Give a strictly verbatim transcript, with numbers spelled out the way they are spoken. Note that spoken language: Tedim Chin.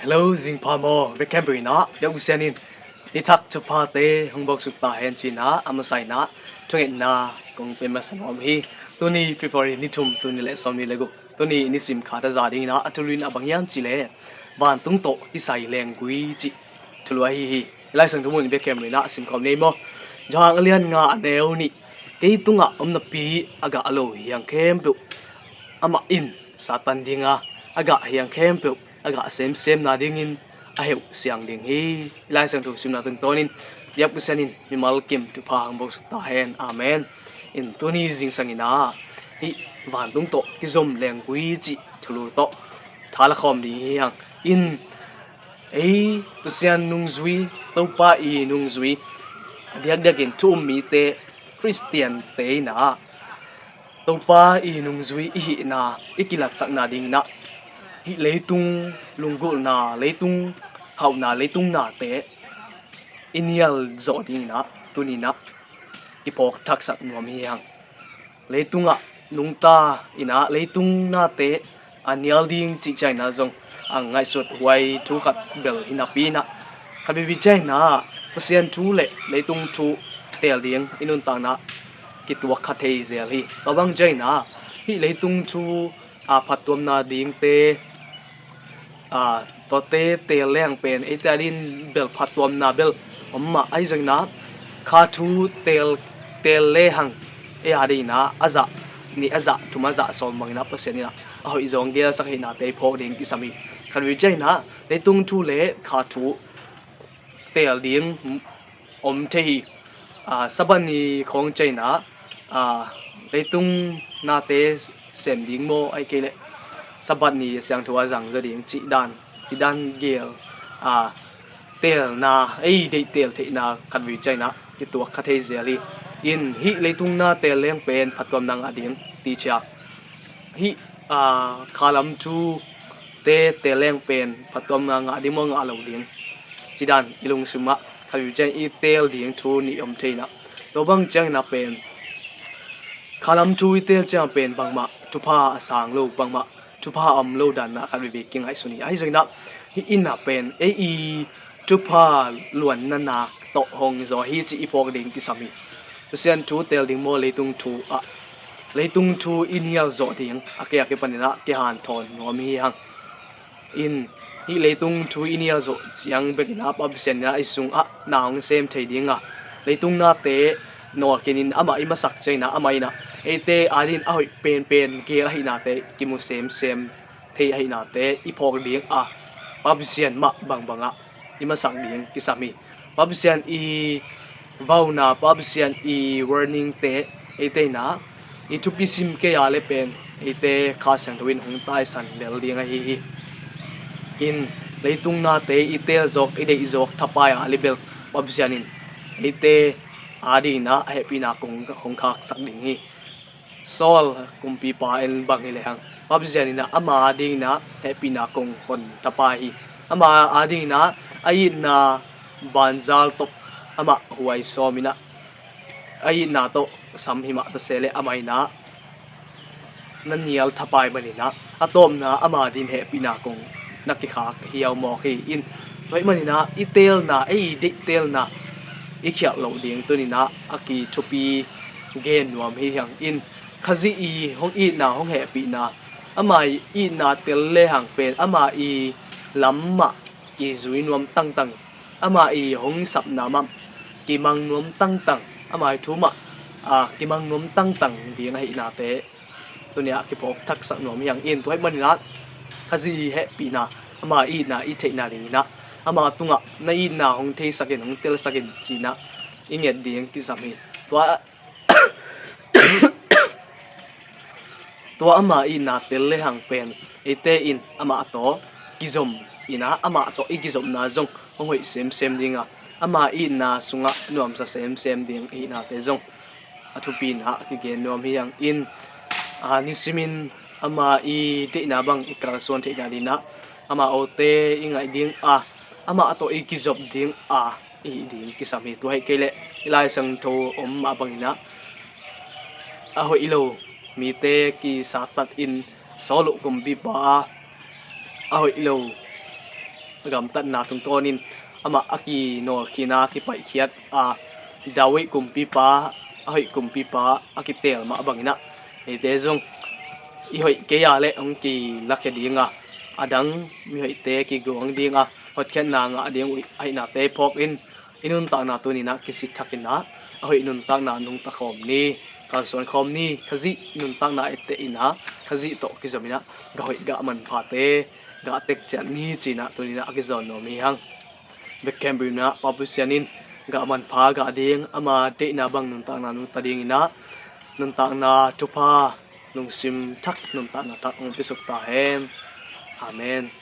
Hello, zingpha maw, bek khempeuh in ah biak Pasian in i thak thuphate hong bawksuk ta hen ci-in ah a masa in ah thungetna kong pia masa nuam hi. Tuni February ni thum, tuni le sawmnih le guk, tuni nisim khat a za ding in ah a thulu in ah bang hiam cih leh vantung tawh kisai lenggui cih thulu ahi hi. Laisiangtho mun bek khempeuh in ah simkhawm ni maw. Johan a lian nga a neu nih. Kei tungah om napi a gah lo hiang khempeuh amah in Satan ding a, a gah hiang khempeuh a gah semsem nadingin a heuh siang ding hi. Laisiangtho simna tungtawnin biak Pasian in mimal kim thupha hong bawksuk ta hen. Amen. In tuni zingsang in ah hih vantung tawh kizom lenggui cih thulu tawh tha la khawm ding hi hang. In ei Pasian nungzui, Topa i nungzui, a diakdiakin thu um mite, Khristiante in ah Topa i nungzui i hihna i kilatsakna ding in ah hih leitung lunggulhna, leitung hauhna, leitung nate i nial zawh ding in ah tuni in ah kiphawk thaksak nuam hi hang. Leitungah nungta in ah leitung nate a nial ding cih ciang in ah zong a ngaihsut huai thu khat bel hi napi in ah, khat veve ciang in ah Pasian thu le leitung thu teel ding i nuntakna kituak kha thei zel hi. Tua bang ciang in ah hih leitung thu a phattuamna dingte, a, tuate teel lehang pen eite adingin bel phattuamna bel om mah ahi zongin ah kha thu teel, teel lehang ei adingin ah a zah nih, a zah thum, a zah sawm bangin ah Pasian in ah a hoih zawng gelsak ahihnate i phawk ding kisam hi. Khat veve ciang in ah leitung thu le kha thu teel ding om thei hi. A, Sabbath ni khawng ciang in ah, a, leitung nate sem ding maw, ahih kei leh Sabbath ni a siangtho a zang zaw ding cih dan, cih dan gel, a, teelna, ei deih teel theihna khat veve ciang in ah kituak kha thei zel hi. In hih leitung na teel leng pen phattuamna ngah ding ti cia. Hih, a, khalam thu te teel leng pen phattuamna ngah ding maw, ngah lo ding, cih dan i lungsim ah khat veve ciang i teel ding thu nih om thei in ah. Tua bang ciang in ah pen khalam thu i teel ciang pen bangmah thupha a sang lo, bangmah thupha a om lo dan ah khat veve kingaihsun hi. Ahi zongin ah hih in ah pen ei i thupha luanna nak tawh hong zaw hi cih i phawk ding kisam hi. Pasian thu teel ding maw, leitung thu ah, leitung thu i nial zawh ding a kei a kipan in ah kihanthawn nuam hi hang. In hih leitung thu i nial zawh ciang bek in ah Pa Pasian in ah i sungah na hong sem thei ding a, leitung nate nawlkhin in amah i masak ciang in ah amah in ah eite adingin a hoih penpen gel ahihnate kimu semsem thei ahihnate i phawk ding a, Pa Pasian mah bangbang ah i masak ding kisam hi. Pa Pasian i vauna, Pa Pasian i warning te eite in ah i thupi sim kei a leh pen eite Kha Siangtho in hong taisan lel ding ahi hi. In leitung nate i teel zawk, i deih zawk thapai a leh bel Pa Pasian in eite adingin ah a hehpihna kong hong khaksak ding hi. Saul kumpipa in bang hi lehang Pa Pasian in ah ama adingin ah hehpihna kong hon thapai hi. Ama adingin ah a itna banzal tawh amah huai sawm in ah a itna tawh sam hi mah ta se leh amah in ah na nial thapai manin ah a tawpna ama adingin hehpihna kong na kikhak hiau mawk hi. In tua ahih manin ah i teelna, ei deih teelna i khialh loh ding tuni in ah a kithupi gen nuam hi hang. In Khazih i hong itna, hong hehpihna, ama i itna tel lehang pen ama i lam mah kizui nuam tangtang, ama i hong sapna mah kimang nuam tangtang, ama i thu mah, a, kimang nuam tangtang ding ahihnate tuni ah kiphawk thaksak nuam hi hang. In tua ahih manin ah Khazih i hehpihna, ama i itna i theihna dingin ah ama tungah na itna hong theisak in, hong telsak in ci-in ah i nget ding kisam hi. Tua tua ama itna tel lehang pen eite in amah tawh kizom in ah amah tawh i kizopna zong hong hoih semsem ding a, ama itna sungah nuamsa semsem ding ahihnate zong a thupi in ah kigen nuam hi hang. In, a, nisimin ama i deihna bang i kalsuan theihna dingin ah ama awte i ngaih ding a, amah tawh i kizop ding a i hih ding kisam hi. Tua ahih kei leh i Lai Siangtho om mah bangin ah a hoih lo mite kisatatin Saul uh kumpipa a, a hoih lo gamtatna tungtawnin amah a kinawlkhiatna kipaihkhiat a, David kumpipa, a hoih kumpipa a kitel mah banginah eite zong i hoih kei a le hong kilakhia dinga, a dang mihoihte kiguang dinga hotkhiatna ngah ding uh ahihnate phawkin i nuntakna tuninah kisithakinah a hoih nuntakna nungta khawm ni, kalsuan khawm ni. Khazih nuntakna etteh inah Khazih tawh kizominah gah hoih gah manphate gah tekciat ni cinah tuninah a kizawn nuam hi hang. Bek khempeuh inah Pa Pasian in gah manpha gah ding, ama deihna bang nuntakna nungta dinginah nuntakna thupha lungsim thak, nuntakna thak hong piasuk ta hen. Amen.